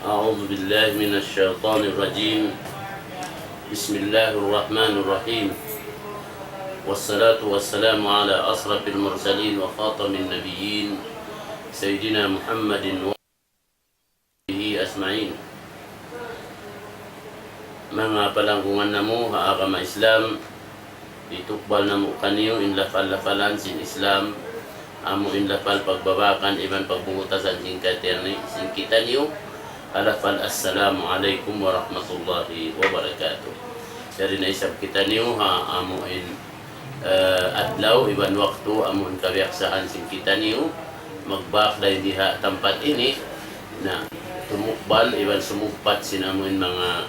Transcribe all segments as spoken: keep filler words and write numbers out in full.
أعوذ بالله من الشيطان الرجيم. بسم الله الرحمن الرحيم. والصلاة والسلام على أشرف المرسلين وخاتم النبيين سيدنا محمد وآله أجمعين. Manga palanggungan namu' ha agama Islam, hitukbal namu' kaniyu in lapal-lapalan sin Islam, amu in lapal pagbabaakan iban pagbubutasan sin kitaniyu, sin kitaniyu, ha lapal Assalamu alaykum warahmatullahi wabarakatuh. Jari na isab kitaniyu ha amu in, eh, adlaw iban waktu amu in kabiyaksahan sin kitaniyu, magbaak dayn di ha tampat ini, na tumukbal iban sumugpat sin amu in manga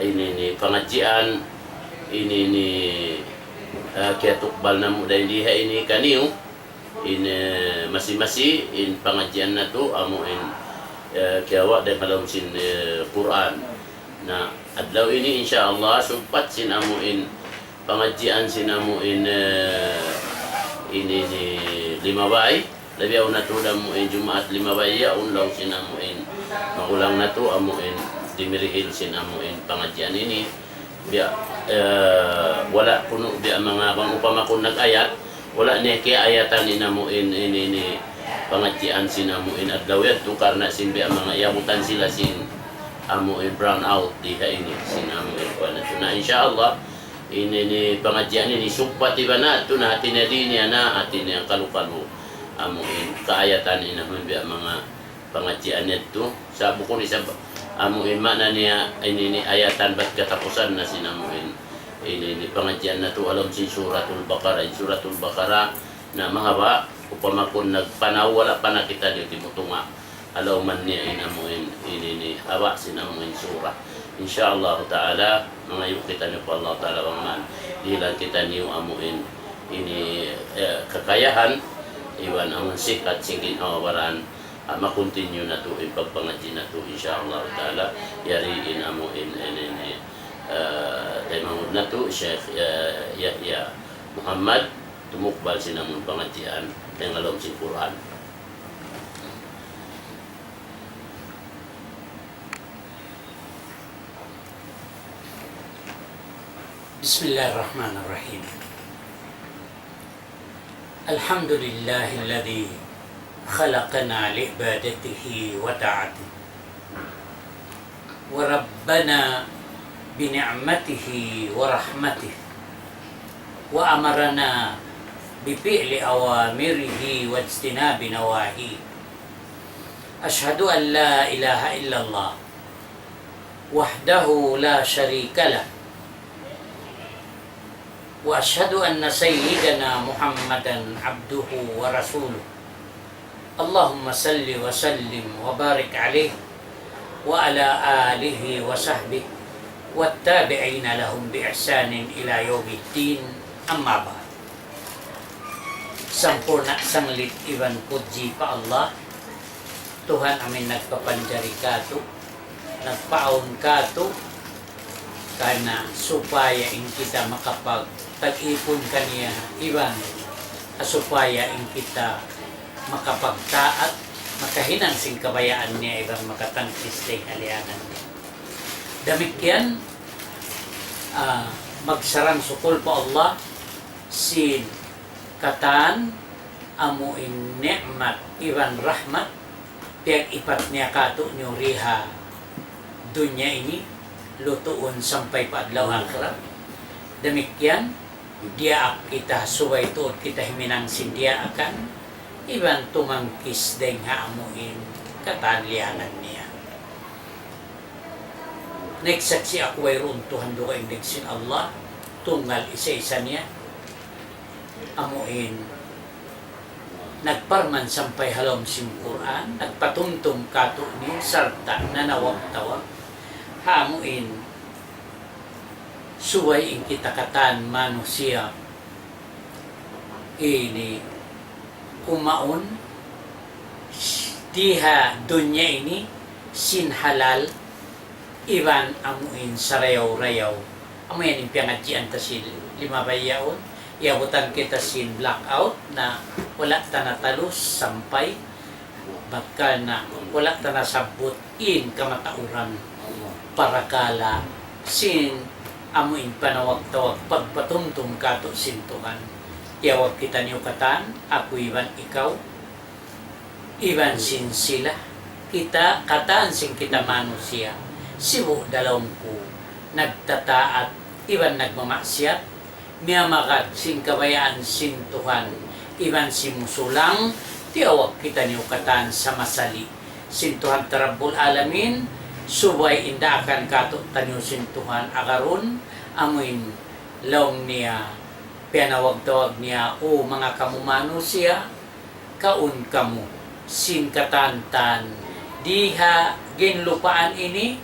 ini, ini pangadjian, ini, ini, ah, kiyatukbal namu' dayn di ha ini kaniyu, in, eh, masi-masi, in pangadjian natu', amu in, eh, kiyawa' dayn ha lawm sin, eh, Qur'an. Na, adlaw ini, insya Allah, sugpat sin amu in pangadjian sin amu in, eh, ini, ini limabay. Labi awn natu' da amu in Jumaat limabay yaun laung sin amu in magulang natu' amu in dimirihil sin amu in pangadjian ini. Biya', eh, wala' kunu' biya' manga bang upama kun nag-ayat, wala' niya kiyaayatan in amu in, in, ini pangadjian sin amu in adlaw yadtu karna' sin biya' manga iyabutan sila sin amu in brown out di ha ini sin amu in kuwan natu'. Na, insya Allah, ini, ini pangadjian ini sugpat iban natu' na hati niya di niya na hati niya kalu-kalu. Amu in kaayatan in amu in biya' manga pangadjian yadtu. Sa' bukun isab amu in maana niya ini, ini ayatan bat katapusan na sin amu in. Ini, ini pangadjian natu' ha lawm sin Suratul Baqarah. In Suratul Baqarah na mahaba', upama kun nagpanaw wala' pa na kita di timutunga'. Ha lawm niya in amu in, ini, ini haba' sin amu in surah. Insya Allah Ta'ala, mangayu' kitaniyu pa Allah Ta'ala bang man dihilan kitaniyu amu in ini, eh, kakayahan, iban amu in sihat sin ginhawa-baran, ah, ma-continue natu' in pagpangadji' natu', insya Allah Ta'ala. Yari in amu in, in, in, eh, taymanghud natu', Sheikh, eh, Yahya Muhammad, tumukbal sin amu in pangadjian, dayn ha lawm sin Qur'an. بسم الله الرحمن الرحيم. الحمد لله الذي خلقنا لعبادته وطاعته، وربانا بنعمته ورحمته، وأمرنا بفعل أوامره واجتناب نواهيه. أشهد أن لا إله إلا الله وحده لا شريك له، وأشهد أن سيدنا محمدا عبده ورسوله. اللهم صل وسلم وبارك عليه وعلى آله وصحبه والتابعين لهم بإحسان إلى يوم الدين. أما بعد. Sampurna' sanglit iban pudji pa Allah, Tuhan amu in nagpapanjari kātu', nagpaawn kātu', karna' supaya in kita makapagtag-ipun kaniya, iban supaya in kita makapagtaat, makahinang sin kabayaan niya, iban makatangkis dayn ha liyanan niya. Damikkiyan, ah, magsarang-sukul pa Allah, sin katan amu in ni'mat iban rahmat, piyag-ipat niya kātu'niyu di ha dunya ini, lutuun sampay pa adlaw akhirat. Damikkiyan, diyaak kita subay tuud kita himinang sin diyaakan, iban tumangkis dayn ha amu in katan liyanan niya. Nagsaksi' aku wayruun Tuhan dugaing dayn sin Allah, tunggal isa-isa niya. Amu in nagparman sampay ha lawm sin Qur'an, nagpatumtum kātu'niyu sarta' nanawag-tawag. Ha amu in subay in kita katan manusiya' ini kumaun di ha dunya ini sin halal iban amu in sarayaw-rayaw. Amu yan in piyangadjian ta sin limabay yaun. Iyabutan kita sin blackout na wala' ta natalus sampay Karna' wala' ta nasabbut in kamatauran parakala' sin amu in panawag-tawag pagpatumtum kātu' sin Tuhan. Tiyawag kitaniyu katan, aku iban ikaw, iban sin sila, kita katan sin kita manusiya', sibu' da laung ku, nagtataat, iban nagmamaksiyat, miyamagad sin kabayaan sin Tuhan, iban simusulang, tiyawag kitaniyu katan sa masali' sin Tuhan ta Rabbul Alamin, subay in daakan kātu'niyu sin Tuhan agarun, amu in laung niya, piyanawag-tawag niya, O manga kamu manusiya', kaun kamu sin katan-katan di ha ginlupaan ini,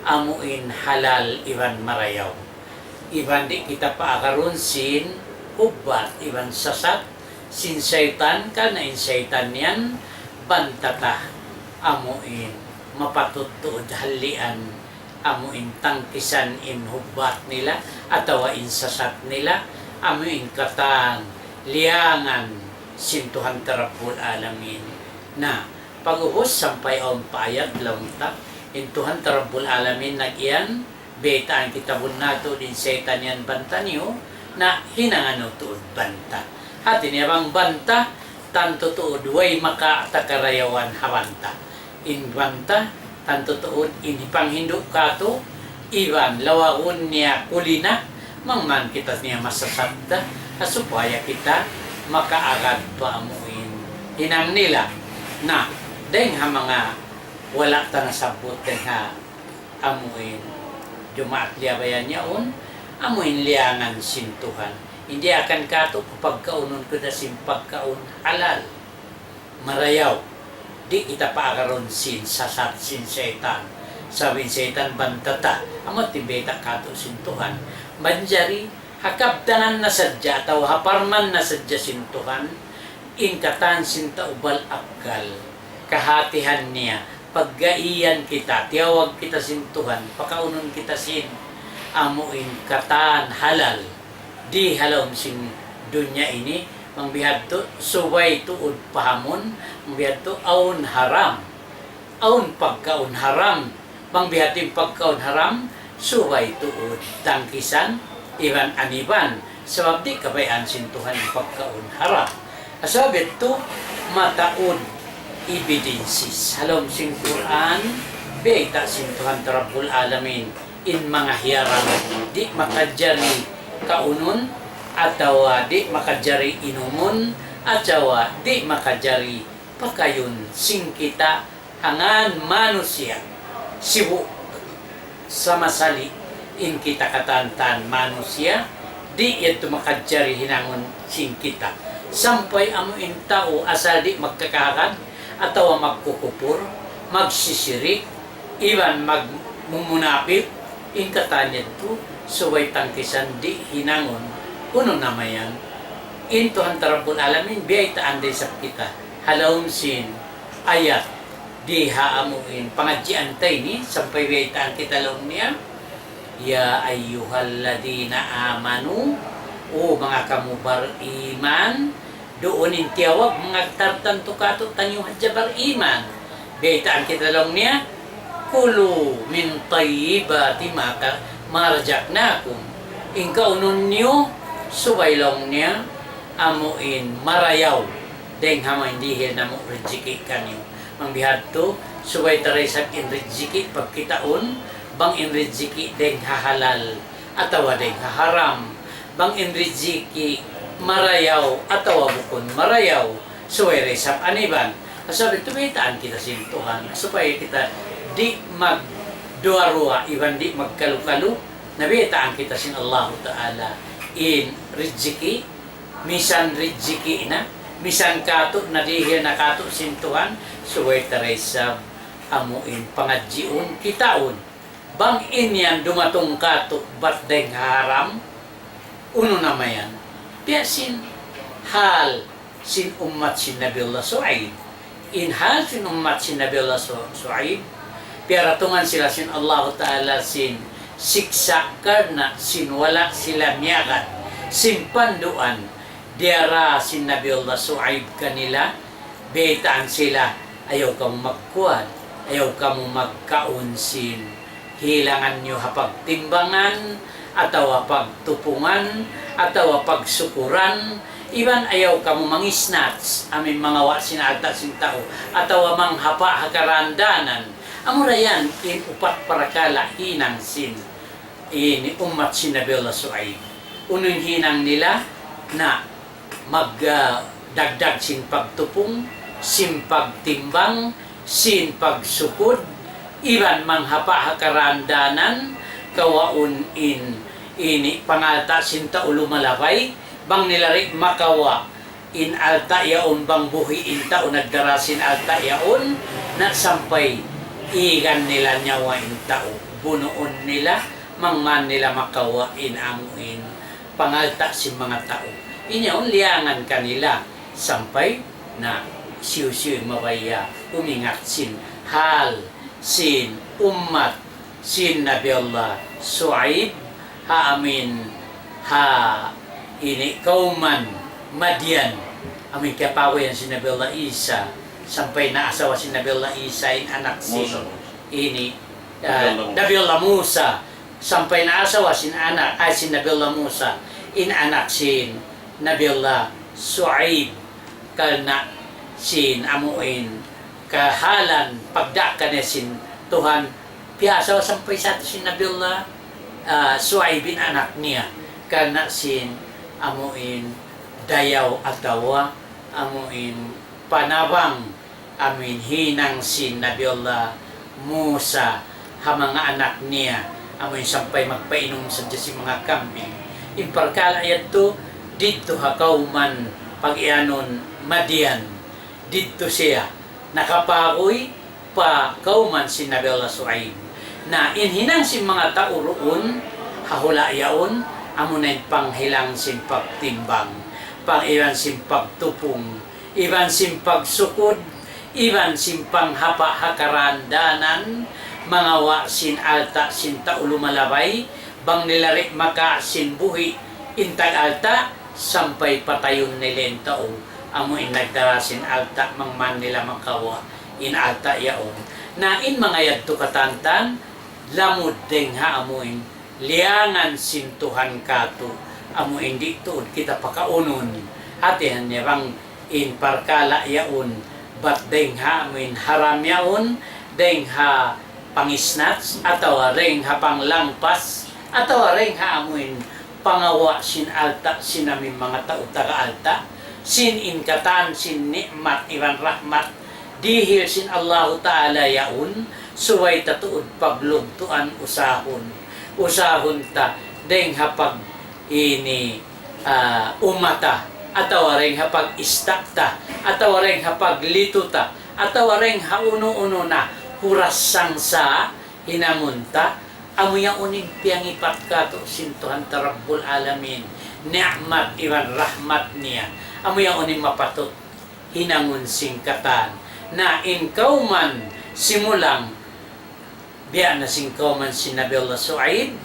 amu in halal iban marayaw. Iban di' kita paagarun sin hubbat iban sasat sin saytan, karna' in saytan yan banta ta, amu in mapatut tuud hallian, amu in tangkisan in hubbat nila, atawa in sasat nila, amu in katan liyangan sin Tuhan ta Rabbul Alamin. Na, pag'ubus sampay awn pa ayat laung ta, in Tuhan ta Rabbul Alamin nag-iyan, baytaan kita bunnal tuud in saytan yan banta niyu, na hinangan niyu tuud banta. Hati niya bang banta, tantu tuud way makaatakarayawan ha banta. In banta, tantu tuud in hipanghindu' kātu', iban lawagun niya kulina, bang man kita niya masasat da, ha supaya kita makaagad pa amu in hinang nila. Na, dayng ha manga wala' ta nasabbut dayng ha amu in Jumaat liyabayan yaun, amu in liyangan sin Tuhan. In daakan kātu' papagkaunun kita sin pagkaun halal, marayaw. Di' kita paagarun sin sasat sin saytan. Sabab in saytan banta ta, amu in bayta' kātu' sin Tuhan. Manjari, ha kabtangan na sadja atawa ha parman na sadja sin Tuhan, in katan sin tau bal akkal, kahatihan niya, pagga iyan kita, tiyawag kita sin Tuhan, pakaunun kita sin amu in katan halal di ha lawm sin dunya ini, bang bihadtu subay tuud pahamun, bang bihadtu awn haram, awn pagkaun haram, bang bihadtu in pagkaun haram, subay tuud tangkisan, iban aniban, sabab di' kabayaan sin Tuhan in pagkaun haram. Sabab yadtu mataud evidences. Ha lawm sin Qur'an, bayta' sin Tuhan ta Rabbul Alamin, in manga hiyaram, di' makajari kaunun, atawa di' makajari inumun, atawa di' makajari pakayun sin kita ha ngan manusiya', sibu' sa masali' in kita katan-katan manusiya', di' yadtu makajari hinangun sin kita. Sampay amu in tau asal di' magkakahagad, atawa magkukupur, magsisirik, iban magmumunapik, in katan yadtu subay tangkisan di' hinangun. Unu na mayan? In Tuhan ta Rabbul Alamin, biyaytaan da isab kita ha lawm sin ayat di ha amu in pangadjian ta ini, sampay biyaytaan kita laung niya, يا أيها الذين آمنوا, O manga kamu bariman, duun in tiyawag manga tartantu kātu'niyu hadja bariman. Biyaytaan kita laung niya, كلوا من طيبات ما ك-، ما رزقناكم. In kaunun niyu, subay laung niya, amu in marayaw dayng ha manga dihil namu' rijiki' kaniyu. Bang bihadtu, subay ta da isab in rijiki' pagkitaun, bang in rijiki' dayng ha halal, atawa dayng ha haram. Bang in rijiki' marayaw, atawa bukun marayaw, subay da isab aniban. Sabab yadtu biyaytaan kita sin Tuhan, supaya kita di' magduwa-ruwa, iban di' magkalu-kalu, na biyaytaan kita sin Allahu Ta'ala in rijiki', misan rijiki' na, misan kātu' na dihil na kātu' sin Tuhan, subay ta da isab amu in pangadjiun, kitaun. Bang in yan dumatung kātu' bat dayng ha haram, unu na mayan? Biya' sin hal sin ummat sin Nabi Allah Shu'aib. In hal sin ummat sin Nabi Allah Shu-, Shu'aib, piyaratungan sila sin Allahu Ta'ala sin siksa' karna' sin wala' sila miyagad sin panduan diyara sin Nabi Allah Shu'aib kanila, biyaytaan sila, Ayaw kamu magkuan, ayaw kamu magkaun sin hilangan niyu ha pagtimbangan, atawa pagtupungan, atawa pagsukuran, iban ayaw kamu mangisnatch, amuin mangawa' sin alta' sin tau, atawa manghapa' ha karandanan. Amura yan in upat parakala' hinang sin ini ummat sin Nabi Allah Shu'aib. Unu in hinang nila? Na mag, ah, dagdag sin pagtupung, sin pagtimbang, sin pagsukud, iban manghapa' ha karandanan, kawaun in ini pangalta' sin tau lumalabay, bang nila di' makawa' in alta' yaun, bang buhi' in tau nagdara sin alta' yaun, na sampay igan nila nyawa in tau, bunuun nila, bang man nila makawa' in amuin pangalta' sin manga tau. In yaun liyangan kanila sampay na hisiyu-siyu in mabaya' umingat sin hal sin ummat sin Nabi Allah Shu'aib, ha amuin ha ini kawman Madian, amuin kiyapaguy yan sin Nabi Allah Isa, sampay naasawa sin Nabi Allah Isa in anak sin Musa, Musa. Ini, Nabi ah, Allah Musa. Nabi Allah Musa, sampay naasawa sin anak, ay, sin Nabi Allah Musa, in anak sin Nabi Allah Shu'aib, karna' sin amuin kahalan pagdaak kaniya sin Tuhan, piyaasawa sampay sa sin Nabi Allah, ah, Shu'aib in anak niya, karna' sin amuin dayaw atawa amuin panabang amuin hinang sin Nabi Allah Musa ha manga anak niya, amuin sampay magpainum sadja sin manga kambing. In parkala' yadtu didtu ha kawman pag-iyanun Madian, didtu siya nakapaguy pa kawman sin Nabi Allah Shu'aib. Na in hinang sin manga tau duun ha hula' yaun, amuna in panghilang sin pagtimbang, panghilang sin pagtupung, iban sin pagsukud, iban sin panghapa' ha karandanan, mangawa' sin alta' sin tau lumalabay, bang nila di' makawa' sin buhi' in tag-alta', sampay patayun nila in tau amuin nagdara sin alta', bang man nila makawa' in alta' yaun. Na in manga yadtu katantan, lamud dayng ha amuin liyangan sin Tuhan kātu', amuin di' tuud kita pakaunun. Hātihan niya bang in parkala' yaun, bat dayng ha amuin haram yaun, dayng ha pangisnatch, atawa dayng ha panglangpas, atawa dayng ha amuin pangawa' sin alta' sin amuin manga tau taga alta', sin in katan sin ni'mat iban rahmat, dihil sin Allahu Ta'ala yaun, subay ta tuud paglugtuan usahun. Usahun ta dayng ha pag ini, ah, umata, atawa dayng ha pag-ista' ta, atawa dayng ha paglitu ta, atawa dayng ha unu-unu na hurasang sa hinangun ta, amu yaun in piyangipat kātu' sin Tuhan ta Rabbul Alamin, ni'mat iban rahmat niya, amu yaun in mapatut hinangun sin katan. Na in kawman simulang, biya' na sin kawman sin Nabi Allah Shu'aib,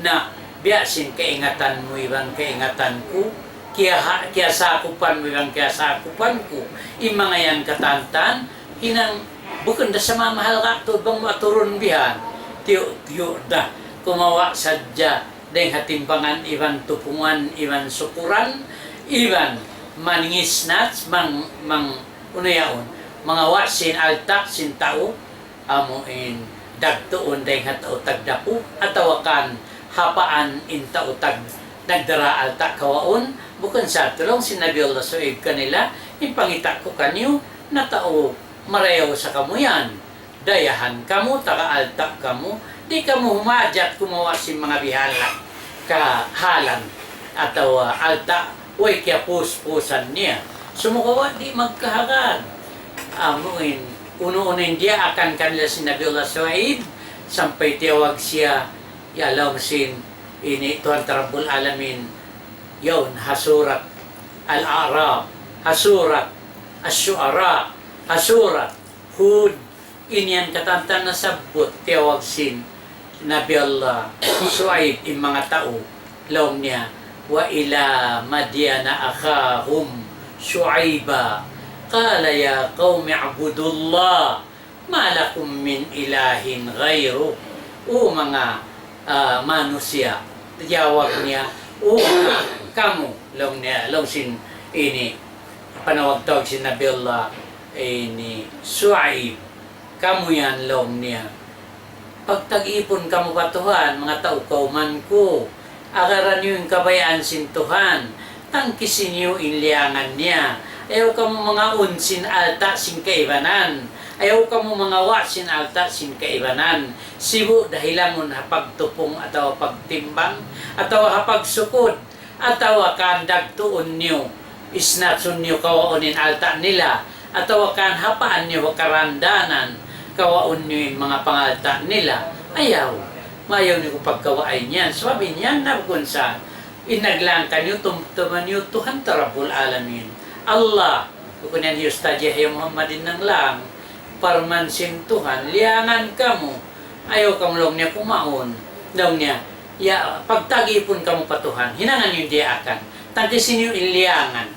na biya' sin kaingatan mu iban kaingatan ku, kiyaha-, kiyasakupan mu iban kiyasakupan ku, in manga yan katantan, hinang bukun da sa mamahal kātu' bang mu aturun bihan, tiyu'-tiyu' da, kumawa' sadja dayng ha timbangan iban tupungan iban sukuran, iban mangisnatch, mang-, mang-, unu yaun, mangawa' sin alta' sin tau, amuin dagtuun dayng ha tau tagdapu, atawa kan hapaan in tau tag-, nagdara alta' kawaun, bukun sa laung sin Nabi Allah Shu'aib kanila, in pangita' ku kaniyu, na tau marayaw sa kamu yan. Dayahan kamu, taga alta' kamu, di' kamu humajat kumawa' sin manga bihalan kahalan atawa alta' way kiyapuspusan niya. Sumagawa' di' magkahagad. Amuin, unu-unu in diyaakan kanila sin Nabi Allah Shu'aib, sampay tiyawag siya, ya laung sin ini Tuhan ta Rabbul Alamin, yaun ha surat Al-A'raf, ha surat Ash-Shu'ara, ha surat Hud, in yan katantan nasabbut, tiyawag sin Nabi Allah Shu'aib in manga tau, laung niya, وإلى مدين أخاهم شعيبا قال يا قوم اعبدوا الله ما لكم من إله غيره. O manga, ah, manusiya', tiyawag niya, "O manga kamu," laung niya, laung sin ini, panawag-tawag sin Nabi Allah ini Shu'aib, "kamu yan," laung niya, "pagtag-ipun kamu pa Tuhan, manga tau kawman ku. Agaran niyu in kabayaan sin Tuhan. Tangkisi niyu in liyangan niya. Ayaw kamu mangaun sin alta' sin kaibanan. Ayaw kamu mangawa' sin alta' sin kaibanan. Sibu' da hilangun ha pagtupung atawa pagtimbang, atawa ha pagsukud, atawa kan dagtuun niyu, isnatsun niyu kawaun in alta' nila, atawa kan hapaan niyu ha karandanan, kawaun niyu in manga pangalta' nila. Ayaw, mayaw niyu pagkawaun yan. Sabab in yan na bukun sa in naglangkan niyu, tumtuman niyu Tuhan ta Rabbul Alamin. Allah, bukun yan hiyustadji ya Muhammad in nanglang, parman sin Tuhan, liyangan kamu. Ayaw kamu," laung niya, "kumaun." Laung niya, "Ya, pagtag-ipun kamu pa Tuhan. Hinangan niyu in diyaakan. Tangkisi niyu in liyangan."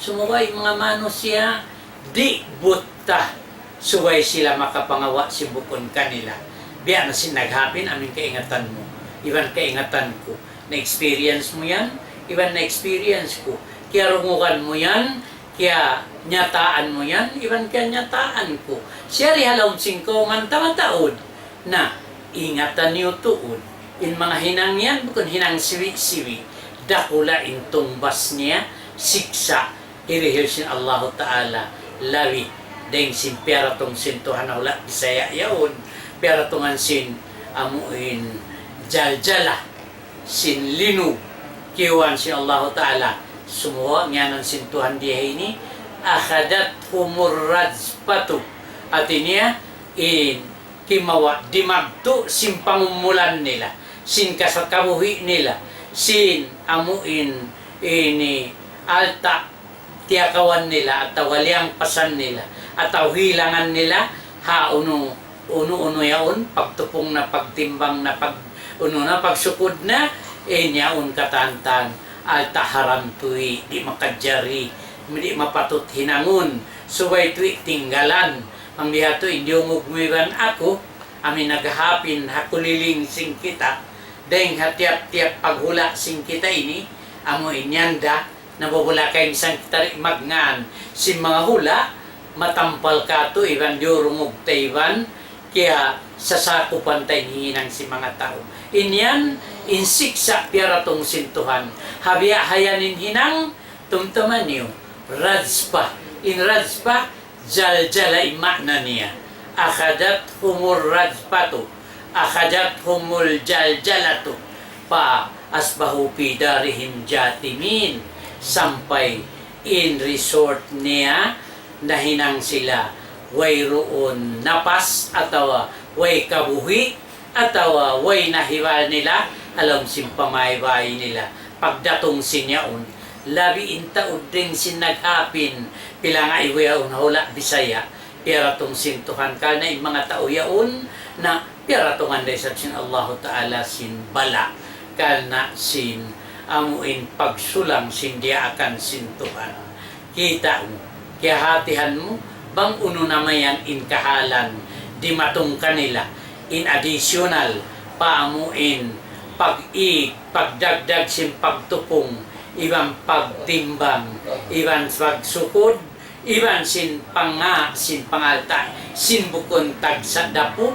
Sumagawa' in manga manusiya', di' buta. Subay sila makapangawa' sin bukun kanila. Biya' na sin naghapin, amu in kaingatan mu iban kaingatan ku. Na-experience mu yan, iban na-experience ku. Kiyarungugan mu yan, kiyanyataan mu yan, iban kiyanyataan ku. Siya ri ha lawm sin kawman ta mataud. Na, ingatan niyu tuud. In manga hinang yan, bukun hinang siwi-siwi. Dakula' in tungbas niya, siksa', hirihil sin Allahu Ta'ala, labi dayn sin piyaratung sin Tuhan ha hula' Bisaya' yaun, piyaratungan sin amu in jaljala, sin linug, kiyuwan sin Allahu Ta'ala. Sumagawa' ngiyanan sin Tuhan dii ha ini, أخذتهم الرجفة. Hati niya, in kimawa', dimagtu' sin pangumulan nila, sin kasa-, kabuhi' nila, sin amu in ini alta' tiyakawan nila, atawa liyangpasan nila, atawa hilangan nila, ha unu, unu-unu yaun, pagtupung na, pagtimbang na, pag-, unu na, pagsukud na, in yaun katan-katan, alta' haram tuud, di' makajari, di' mapatut hinangun, subay tuud tinggalan. Bang biya' hādtu in diyungug mu iban aku, amu in naghapin ha kuliling sin kita, dayng ha tiyap-tiyap paghula' sin kita ini, amu in yan da, nabubulakay misan kita di' magngan sin manga hula', matampal katu' iban diyurungug ta iban, kiyasasakupan ta in hinang sin manga tau. In yan, in siksa' piyaratung sin Tuhan. Ha biya' ha yan in hinang, tumtuma niyu, rajfa. In rajfa, jaljala in maana niya. أخذتهم الرجفة، أخذتهم الجلجلة، فأصبحوا في دارهم جاثمين. Sampay in result niya, nahinang sila wayruun napas atawa way kabuhi', atawa way nahibal nila ha lawm sin pamay-bay nila. Pagdatung sin yaun, labi in taud dayng sin naghapin, pila nga ibu yaun ha hula' Bisaya', piyaratung sin Tuhan, karna' in manga tau yaun na piyaratungan da isab sin Allahu Ta'ala sin bala', karna' sin amu in pagsulang sin diyaakan sin Tuhan. Kita' mu, kiyahatihan mu, bang unu na mayan in kahalan dimatung kanila, in additional, pa amu in pag-, pagdagdag sin pagtupung, iban pagtimbang, iban pagsukud, iban sin panga-, sin pangalta', sin bukun tagsa' dapu',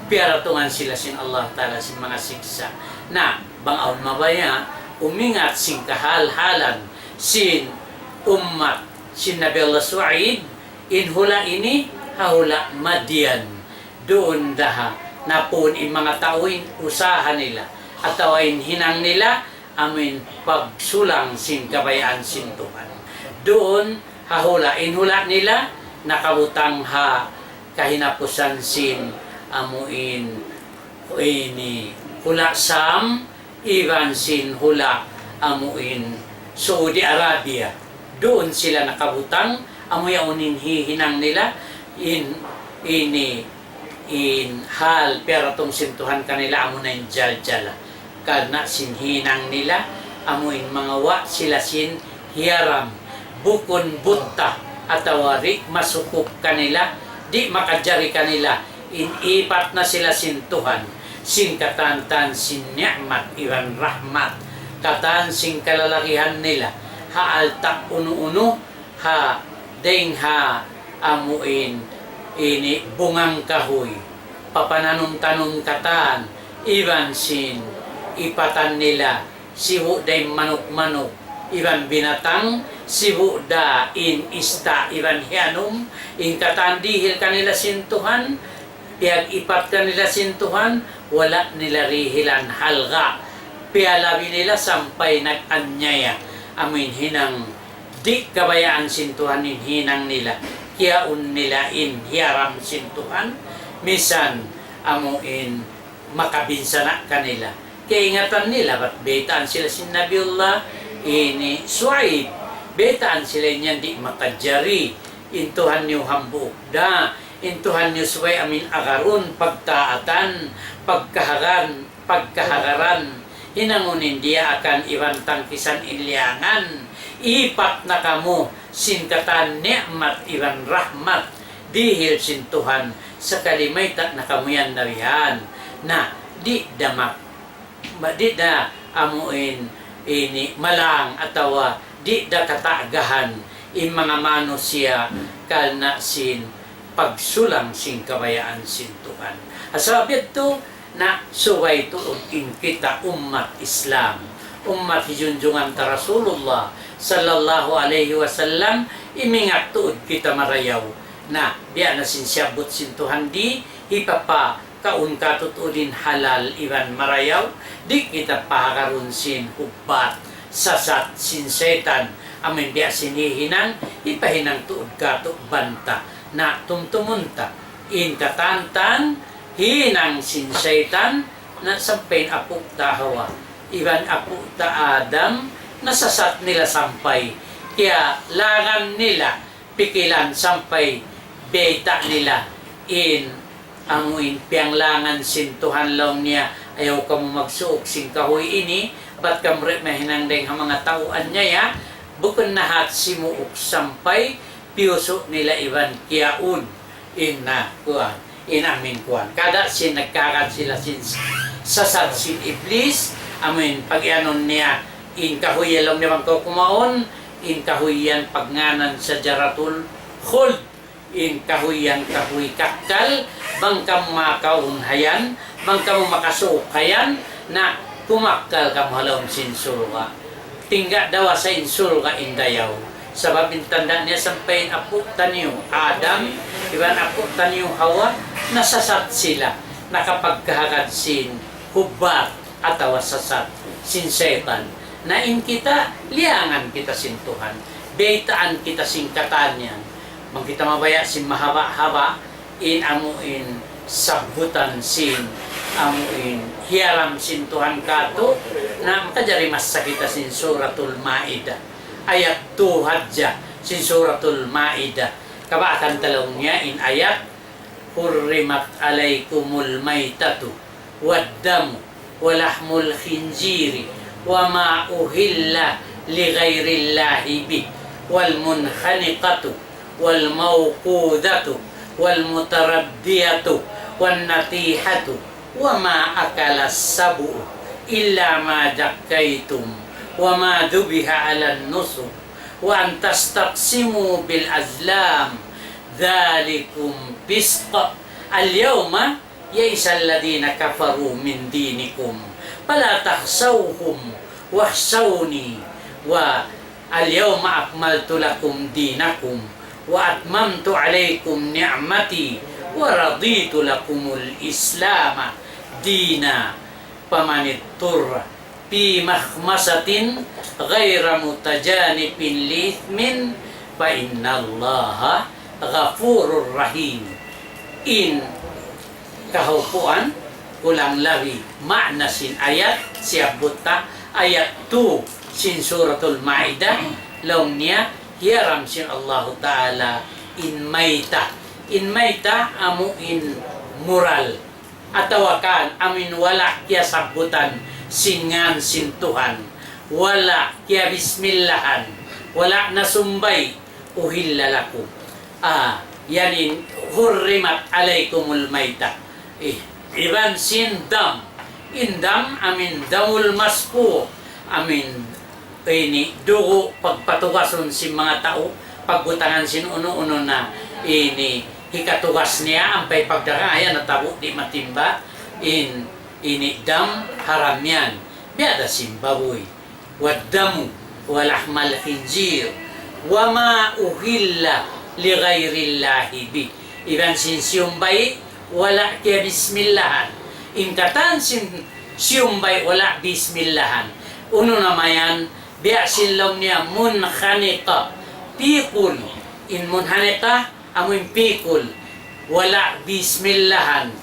piyaratungan sila sin Allah Ta'ala sin manga siksa'. Na, bang awn mabaya', umingat sin kahāl-hālan, sin ummat sin Nabi Allah Shu'aib, in hula' ini ha hula' Madian. Duun da ha napun in manga tau in usaha nila, atawa in hinang nila, amu in pagsulang sin kabayaan sin Tuhan. Duun ha hula', in hula' nila nakabutang ha kahinapusan sin amu in ini hula' Sham, iban sin hula' amu in Saudi Arabia. Duun sila nakabutang, amu yaun in hihinang nila, in, ini, in hāl piyaratung sin Tuhan kanila amu na in jaljala. Karna' sin hinang nila, amu in mangawa' sila sin hiyaram, bukun buta, atawa di' masukup kanila, di' makajari kanila, in ipat na sila sin Tuhan, sin katantan sin ni'mat iban rahmat, katan sin kalalagihan nila, ha alta' unu-unu, ha dayng ha amuin ini bungang kahuy, papananum-tanum katan, iban sin ipatan nila, sibu' da in manuk-manuk, iban binatang, sibu' da in ista', iban hiyanum, in katan dihil kanila sin Tuhan, piyag-ipat kanila sin Tuhan, wala' nila dihilan halga'. Piyalabi nila sampay nag-anyaya. Amuin hinang di' kabayaan sin Tuhan in hinang nila. Kiyaun nila in hiyaram sin Tuhan. Misan amuin makabinsana' kanila. Kaingatan nila, bat baytaan sila sin Nabiullah ini Shuaib. Baytaan sila in yan di' makajari. In Tuhan niyu hambuuk da. In Tuhan niyu subay amuin agarun, pagtaatan, pagkahagan, pagkahagaran. Hinangun in diyaakan iban tangkisan in liyangan. Ipat na kamu sin katan ni'mat iban rahmat dihil sin Tuhan, sakali mayta' na kamu yan nabihan. Na, di' da mak-, ma-, di' da amuin ini malang atawa di' da katagahan in manga manusiya' karna' sin pagsulang sin kabayaan sin Tuhan. Ha sabab yadtu, na subay tuud in kita ummat Islam, ummat hijunjungan ta Rasulullah sallallahu alayhi wasallam, imingat tuud kita marayaw. Na, biya' na sin siyabbut sin Tuhan di, hipapakaun katu' tuud in halal iban marayaw, di' kita pahagarun sin hubbat, sasat sin saytan, amuin biya' sin hihinang, hipahinang tuud katu' banta. Na tumtumun ta, in katantan, hinang sin saytan, na sampay in apu' ta Hawa, iban apu' ta Adam, nasasat nila sampay, kiyalangan nila, pikilan sampay, bayta' nila, in amuin piyanglangan sin Tuhan laung niya, ayaw kamu magsuuk sin kahuy ini, bat kamu di' mahinang dayng ha manga tau anyaya, bukun na hat simuuk sampay, piyusu' nila iban kiyaun, in na, kuwan, in amuin kuwan. Kada sin nagkahagad sila sin sasat sin Iblis, amuin pag-iyanun niya, in kahuy laung niya bang kaw kumaun, in kahuy yan pagngānan Sajaratul Khuld. In kahuy yan kahuy kakkal, bang kamu makaun ha yan, bang kamu makasuuk ha yan, na kumakkal kamu ha lawm sin surga'. Tingga' da wasa in surga' in dayaw. Sabab in tanda' niya sampay in apu' taniyu Adam, iban apu' taniyu Hawa, nasasat sila, nakapagkahagad sin hubbat atawa sasat sin saytan. Na in kita, liyangan kita sin Tuhan. Baytaan kita sin katan yan. Bang kita mabaya' sin mahaba'-haba', in amuin sabbutan sin, amuin hiyaram sin Tuhan katu', na makajari masa kita sin Suratul Maidah. Ayat two hadja sin Suratul Maidah. Kabakan ta laung niya in ayat, حرمت عليكم الميتة والدم ولحم الخنزير وما أهل لغير الله به والمنخنقة والموقوذة والمتردية والنطيحة وما أكل السبع إلا ما ذكيتم وما ذبح على النصب وأن تستقسموا بالأزلام ذلكم فسق. اليوم يئس الذين كفروا من دينكم فلا تخشوهم واخشوني اليوم أكملت لكم دينكم وأتممت عليكم نعمتي ورضيت لكم الإسلام دينا فمن اضطر في مخمصة غير متجانف لإثم فإن الله غفور رحيم. In kahaupuan, kulang labi, maana sin ayat, siyabbut ta, ayat two sin Suratul Maidah, laung niya, hiyaram sin Allahu Ta'ala in mayta. In mayta amu in mural. Atawa kan amu in wala' kiyasabbutan sin ngan sin Tuhan. Wala' kiyabismillahan. Wala' nasumbay. أحل لكم. Ah, yan in حرمت عليكم الميتة. Eh, iban sin dam. In dam, amuin damul masfuk. Amuin ini dugu' pagpatugasun sin manga tau, pagbutangan sin unu-unu na ini hikatugas niya, ampa pagdaran yan natabu' di' matimba, in ini dam haram yan. Biya' da sin babuy. والدم ولحم الخنزير وما أهل لغير الله به. Iban sin siyumbay' wala' kiyabismillahan. In katan sin siyumbay' wala' bismillahan. Unu na mayan, biya' sin laung niya munkhaniqa, pikul. In munkhaniqa, amuin pikul. Wala' bismillahan.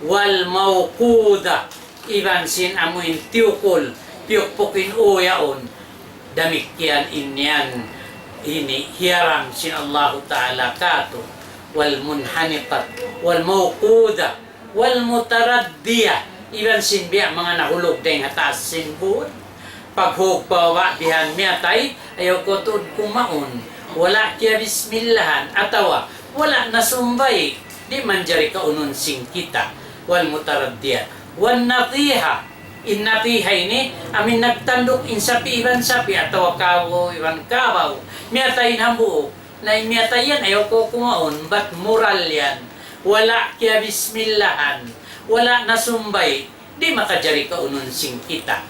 والموقوذة. Iban sin amuin tiyukul, piyukpuk in u yaun. Damikkiyan in yan, ini hiyaram sin Allahu Ta'ala kātu'. والمنخنقة والموقوذة والمتردية. Iban sin biya' manga nahulug dayn ha taas sin būd. Paghug pa baba' bihan miyatay, ayaw kaw tuud kumaun. Wala' kiyabismillahan, atawa wala' nasumbay', di' manjari kaunun sin kita. والمتردية والنطيحة. In natiha ini, amuin nagtanduk in sapi' iban sapi', atawa kabaw iban kabaw. Miyatay in hambuuk. Na in miyatay yan, ayaw kaw kumaun, bat mural yan. Wala' kiyabismillahan, wala' nasumbay', di' makajari kaunun sin kita.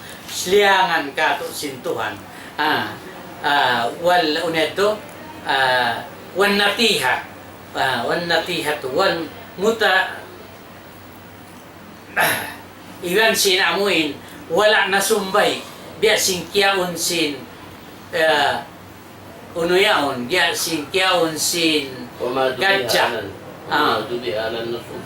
Liyangan kātu' sin Tuhan. Ah, ah, wal, unu yadtu, ah, والنطيحة. Ah, والنطيحة, wal muta-, iban sin amuin, wala' nasumbay', biya' sin kiyaun sin, ah, unu yaun, biya' sin kiyaun sin وما ذبح gadja'. على ال-، وما Ah. ذبح على النصب.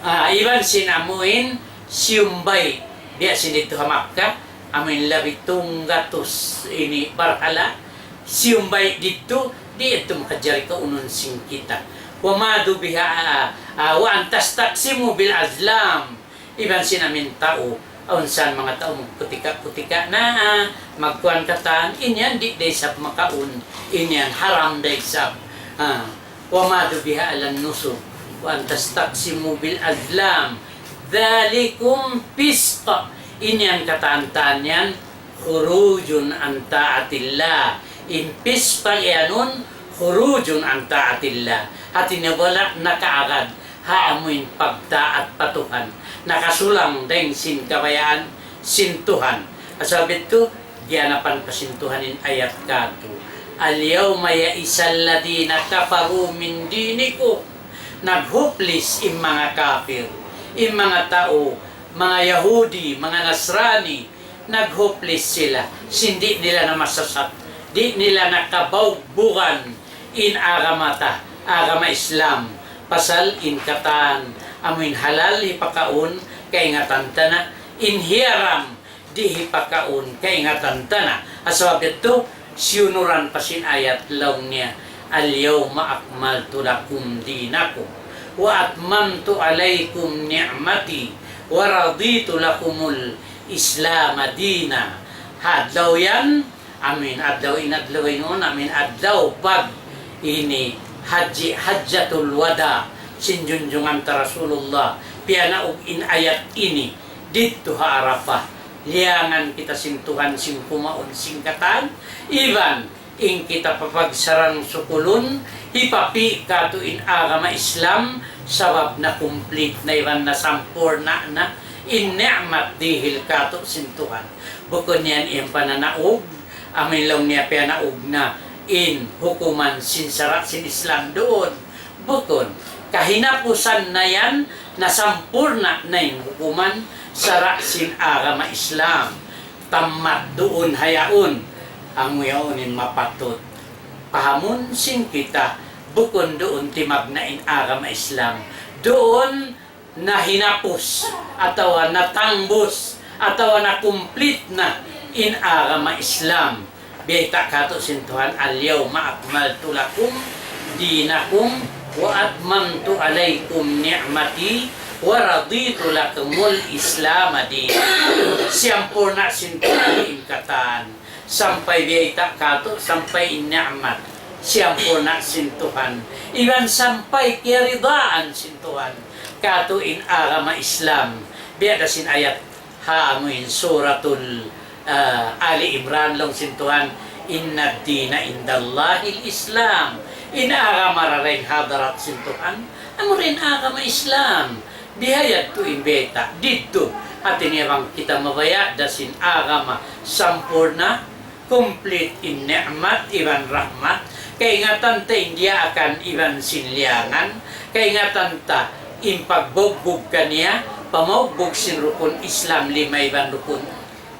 Ah, iban sin amuin siyumbay', biya' sin didtu ha Makkah, amuin labi tunggatus ini barhala', siyumbay' didtu, di' yadtu makajari kaunun sin kita. وما ذبح, ah, ah, وأن تستقسموا بالأزلام. Iban sin amuin tau, awn san manga tau magkutika-kutika na, ah, magkuan katan, in yan di' da isab makaun, in yan haram da isab. Ah, وما ذبح على النصب وأن تستقسموا بالأزلام ذلكم فسق. In yan katan-katan yan خروج عن طاعة الله. In fisq iyanun خروج عن طاعة الله. Hati niya wala' nakaagad ha amuin pagtaat pa Tuhan. Nakasulang dayn sin kabayaan sin Tuhan. Sabab yadtu, giyanapan pa sin Tuhan in ayat kātu'. اليوم يئس الذين كفروا من دينكم. Naghuplis in manga kapir, in manga tau, manga Yahudi, manga Nasrani, naghuplis sila, sin di' nila na masasat, di' nila na kabaugbugan in agama ta, agama Islam, pasal in katan, amuin halal hipakaun, kaingatan ta na, in hiyaram, di' hipakaun, kaingatan ta na. Sabab yadtu, siyunuran pa sin ayat laung niya, اليوم أكملت لكم دينكم وأتممت عليكم نعمتي ورضيت لكم الإسلام دينا. Ha adlaw yan, amuin adlaw in adlaw yaun, amuin adlaw pag ini haji, Hajjatul Wada, sin junjungan ta Rasulullah, piyanaug in ayat ini, didtu ha Arafah. Liyangan kita sin Tuhan sin kumaun sin katan, iban in kita papagsarang-sukulun, hipapi' kātu' in agama Islam, sabab na-complete na iban nasampurna' na in ni'mat dihil kātu' sin Tuhan. Bukun yan in pananaug, amuin laung niya piyanaug na in hukuman sin sara' sin Islam duun. Bukun. Kahinapusan na yan, nasampurna' na in hukuman sara' sin agama Islam. Tammat duun ha yaun. Amu yaun in mapatut pahamun sin kita, bukun duun timagna' in agama Islam. Duun nahinapus, atawa natangbus, atawa na-complete na in agama Islam. Biyayta' kātu' sin Tuhan, اليوم أكملت لكم دينكم وأتممت عليكم نعمتي ورضيت لكم الإسلام دينا. Siyampurna' sin Tuhan in katan. Sampay biyayta' kātu', sampay in ni'mat. Siyampurna' sin Tuhan, iban sampay kiyaridaan sin Tuhan katu' in agama Islam. Biya' da sin ayat ha amuin Suratul, ah, Ali Imran, laung sin Tuhan, إن الدين عند الله الإسلام. In agama dayn ha hadarat sin Tuhan, amura in agama Islam. Bihayadtu in bayta' didtu. Hati niya bang kita mabaya' da sin agama sampurna', complete in ni'mat iban rahmat, kaingatan ta in diyaakan iban sin liyangan, kaingatan ta in pagbugbug kaniya, pamaugbug sin rukun Islam lima iban rukun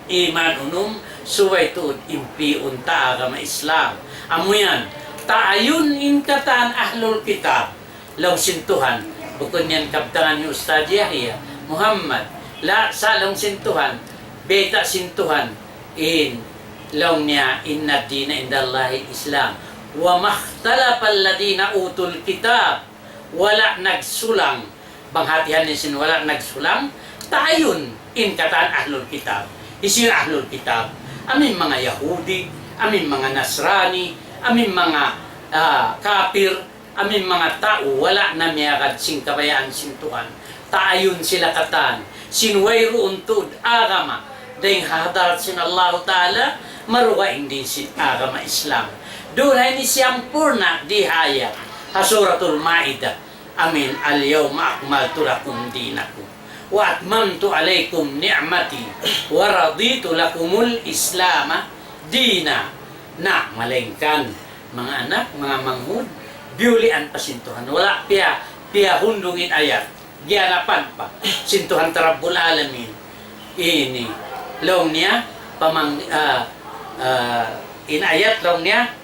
iman unum, subay tuud in pi'un ta agama Islam. Amu yan, taayun in katan ahlul kitab. Laung sin Tuhan, bukun yan kabtangan ni Ustadz Yahya Muhammad. La, sa' laung sin Tuhan, bayta' sin Tuhan, in, laung niya, إن الدين عند الله الإسلام. وما اختلف الذين أوتوا الكتاب. Wala' nagsulang. Bang hatihan niya sin wala' nagsulang, taayun in katan ahlul kitab. Hisiyu in ahlul kitab? Amu in manga Yahudi, amu in manga Nasrani, amu in manga, ah, kapir, amu in manga tau wala' na miyagad sin kabayaan sin Tuhan. Taayun sila katan sin wayruun tuud agama dayn ha hadarat sin Allahu Ta'ala, marugaing dayn sin agama Islam. Duun ha ini siyampurna' dihaya ha Suratul Ma'idah. Amu in, اليوم أكملت لكم دينكم وأتممت عليكم نعمتي ورضيت لكم الإسلام دينا. Na, malayngkan, manga anak, manga manghud, biyulian pa sin Tuhan. Wala' piya, piyahundung in ayat. Giyanapan pa sin Tuhan ta Rabbul Alamin. Ini, laung niya, pamang-, ah, ah, in ayat laung niya,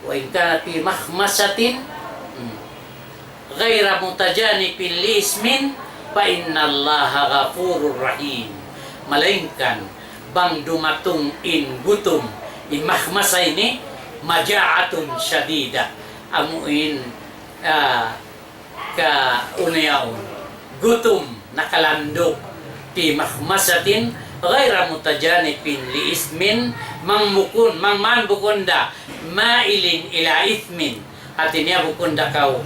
وإن كان في مخمصة غير متجانف لإثم فإن الله غفور رحيم. Malayngkan bang dumatung in gutum, in makhmasa ini, مجاعة شديدة. Amu in, ah, ka unu yaun, gutum nakalandu', في مخمصة غير متجانف لإثم, bang bukun, bang man bukun da مائل إلى إثم, hati niya bukun da kaw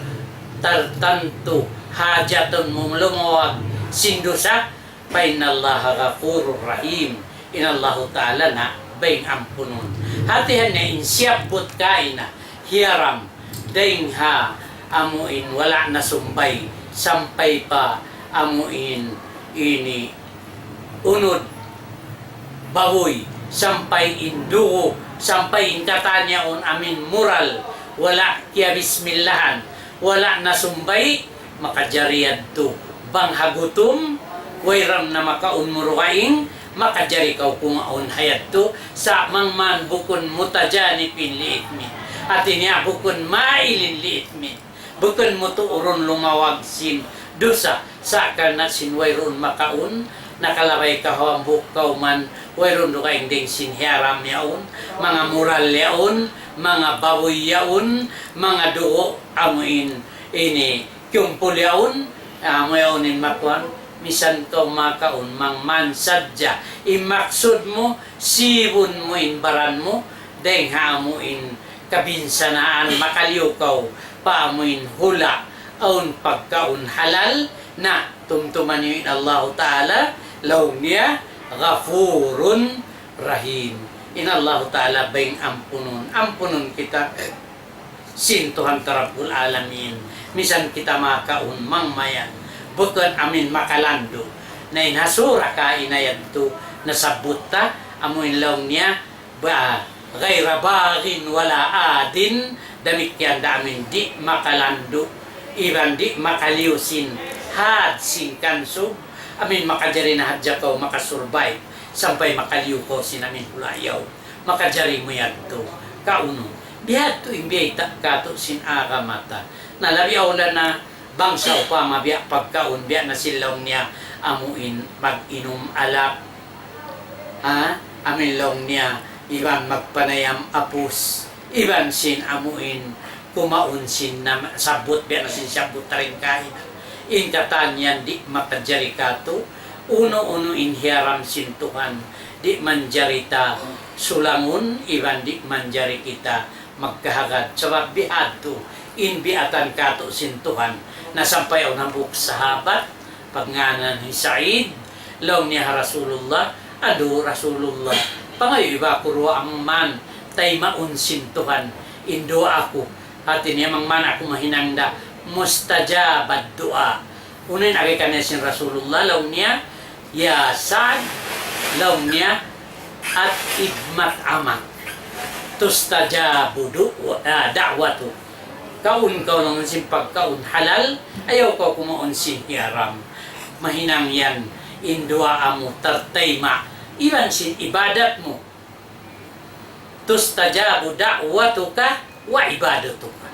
tartantu hajatun mu lumawag sin dusa, فإن الله غفور رحيم. In Allahu Ta'ala na bayng ampunun. Hati niya in siyabbut kaina hiyaram dayng ha amu in wala' nasumbay, sampay pa amu in ini unud babuy, sampay in dugu', sampay in katan yaun amu in mural, wala' kiyabismillahan, wala' nasumbay, makajari yadtu. Bang ha gutum, wayruun na makaun mu dugaing, makajari kaw kumaun ha yadtu, sa' bang man bukun متجانف لإثم. Hati niya bukun مائل لإثم. Bukun mu tuurun lumawag sin dusa, sa' karna' sin wayruun makaun, nakalabay kaw ha hambuuk kawman, wayruun dugaing dayn sin hiyaram yaun, manga mural yaun, manga babuy yaun, manga dugu' amu in ini, kiyumpul yaun, ah, amu yaun in makuan, misan kaw makaun, bang man sadja in maksud mu, sibun mu in baran mu, dayng ha amu in kabinsanaan, makaliyu kaw pa amu in hula' awn pagkaun halal, na tumtuma niyu in Allahu Ta'ala, laung niya, غفور رحيم. In Allahu Ta'ala bayng ampunun, ampunun kita sin Tuhan ta Rabbul Alamin, misan kita makaun bang mayan, bukun amu in makalandu'. Na in ha sura kaina yadtu nasabbut ta, amu in laung niya, ba, غير باغ ولا عاد, damikkiyan da amu in di' makalandu', iban di' makaliyu sin had sin kansub, amu in makajari na hadja kaw makasurvive, sampay makaliyu kaw sin amu in hula' yaun. Makajari mu yadtu. Kaunu. Bihadtu in biyayta' katu' sin agama ta. Na labi awla na bang sawpama biya' pagkaun, biya' na sin laung niya amu in mag-inum alak. Ha? Amu in laung niya, iban magpanayam apus. Iban sin amu in kumaun sin nam-, sabbut, biya' na sin sabbut ta dayn kaina. In katan yan di' makajari katu', unu-unu in hiyaram sin Tuhan, di' manjari ta sulangun iban di' manjari kita magkahagad. Sabab bihadtu in biatan katu' sin Tuhan. Na sampay awn hambuuk sahabat, pagngānan hi Sa'id, laung niya ha Rasulullah, "Adu Rasulullah, pangayu' iban ku duwaa amman taymaun sin Tuhan in duwaa ku." Hati niya bang man aku mahinang da mustajabad du'a. Unu in agi kaniya sin Rasulullah, laung niya, "Ya Sa'd," laung niya, "at'im at'amak, tustajabu du'a, ah, da'watuk." Kaun kaw laung sin pagkaun halal, ayaw kaw kumaun sin hiyaram. Mahinang yan in duwaa mu tartayma', iban sin ibadat mu. Tustajabu da'watuka wa ibadatuka.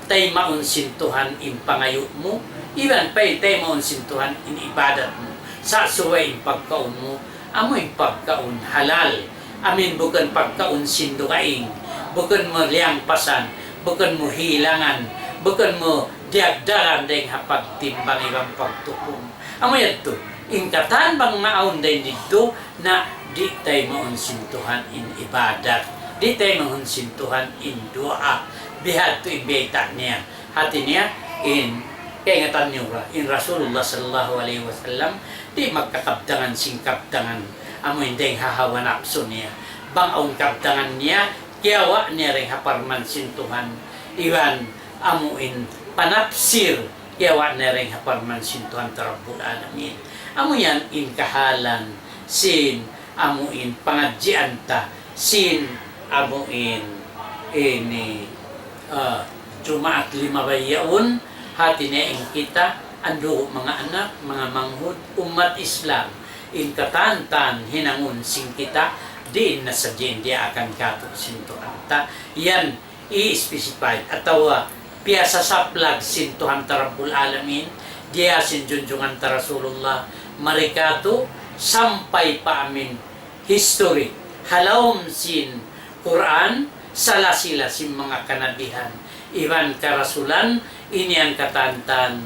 Taymaun sin Tuhan in pangayu' mu, iban pay taymaun sin Tuhan in ibadat mu. Sa' subay in pagkaun mu, amu in pagkaun halal. Amu in bukun pagkaun sin dugaing, bukun mu liyangpasan, bukun mu hilangan, bukun mu diyagdagan dayng ha pagtimbang iban pagtukum. Amu yadtu, in katan bang maawn dayn didtu, na di' taymaun sin Tuhan in ibadat, di' taymaun sin Tuhan in duwaa. Bihadtu in bayta' niya. Hati niya, in, kaingatan niyu ra, in Rasulullah sallallahu alayhi wasallam, di' magkakabtangan sin kabtangan, amu in dayng ha hawa napsu niya. Bang awn kabtangan niya, kiyawa' niya dayng ha parman sin Tuhan, iban amu in panapsir, kiyawa' niya dayng ha parman sin Tuhan ta Rabbul Alamin. Amu yan in kahalan sin amu in pangadjian ta sin amu in ini, ah, Jumaat limabay yaun. Hati niya in kita, andu' manga anak, manga manghud, ummat Islam, in katan-katan hinangun sin kita, diin na sadja in diyaakan katu' sin Tuhan ta. Yan i-specify atawa piyasasaplag sin Tuhan ta Rabbul Alamin, diya sin junjungan ta Rasulullah, mari katu' sampay pa amin history, ha lawm sin Qur'an, sala-sila sin manga kanabihan iban karasulan, ini in katan-katan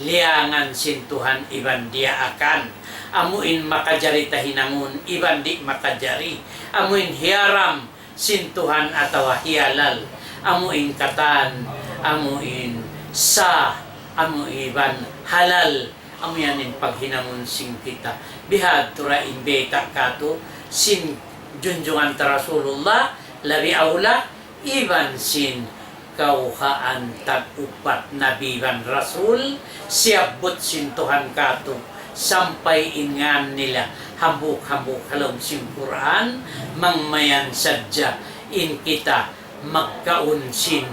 liyangan sin Tuhan iban diyaakan. Amu in makajari ta hinangun iban di' makajari. Amu in hiyaram sin Tuhan atawa hiyalal, amu in katan, amu in sah, amu iban halal, amu yan in paghinangun sin kita. Bihadtu ra in bayta' katu' sin junjungan ta Rasulullah, labi awla, iban sin kawhaan tag-upat nabi iban rasul, siyabbut sin Tuhan katu', sampay in ngan nila hambuuk-hambuuk ha lawm sin Qur'an, mangmayan sadja in kita magkaun sin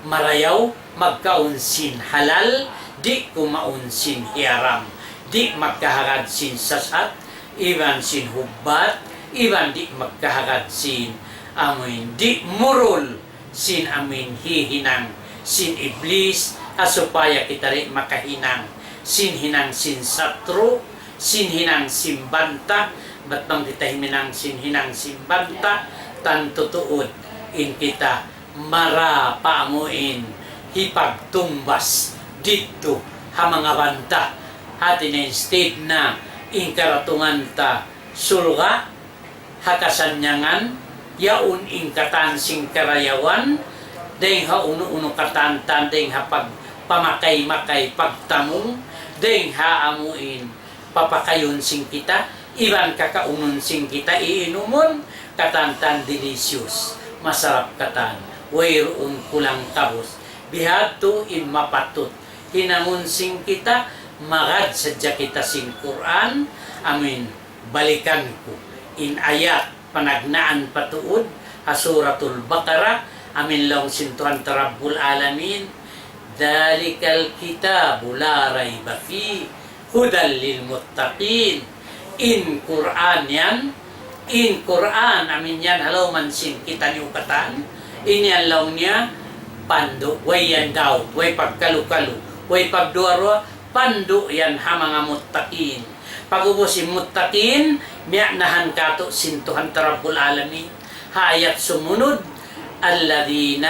marayaw, magkaun sin halal, di' kumaun sin hiyaram, di' magkahagad sin sasat, iban sin hubbat, iban di' magkahagad sin amuin, di' murul sin amuin hihinang sin Iblis, ha supaya kita di' makahinang sin hinang sin satru', sin hinang sin banta'. Bat bang kita himinang sin hinang sin banta', tantu tuud in kita mara pa amuin hipagtungbas didtu ha manga banta'. Hati niya instead na in karatungan ta surga', ha kasannyangan, yaun in katan sin karayawan, dayng ha unu-unu katan-katan, dayng ha pagpamakay-makay, pagtamung, dayng ha amuin papakayun sin kita, iban kakaunun sin kita, iinumun, katan-katan delicious, masarap katan, wayruun kulang kabus. Bihadtu in mapatut hinangun sin kita, magad sadja kita sin Qur'an, amuin balikan ku in ayat panagnaan pa tuud ha Suratul Baqarah, amuin laung sin Tuhan ta Rabbul Alamin, ذلك الكتاب لا ريب فيه هدى للمتقين. In Qur'an yan, in Qur'an, amuin yan ha lawm sin kitaniyu katan, in yan laung niya, pandu', way yan doubt, way pagkalu-kalu, way pagduwa-ruwa, pandu' yan ha manga muttaqin. Pag'ubus in muttaqin, miya'nahan katu' sin Tuhan ta Rabbul Alamin ha ayat sumunud, الذين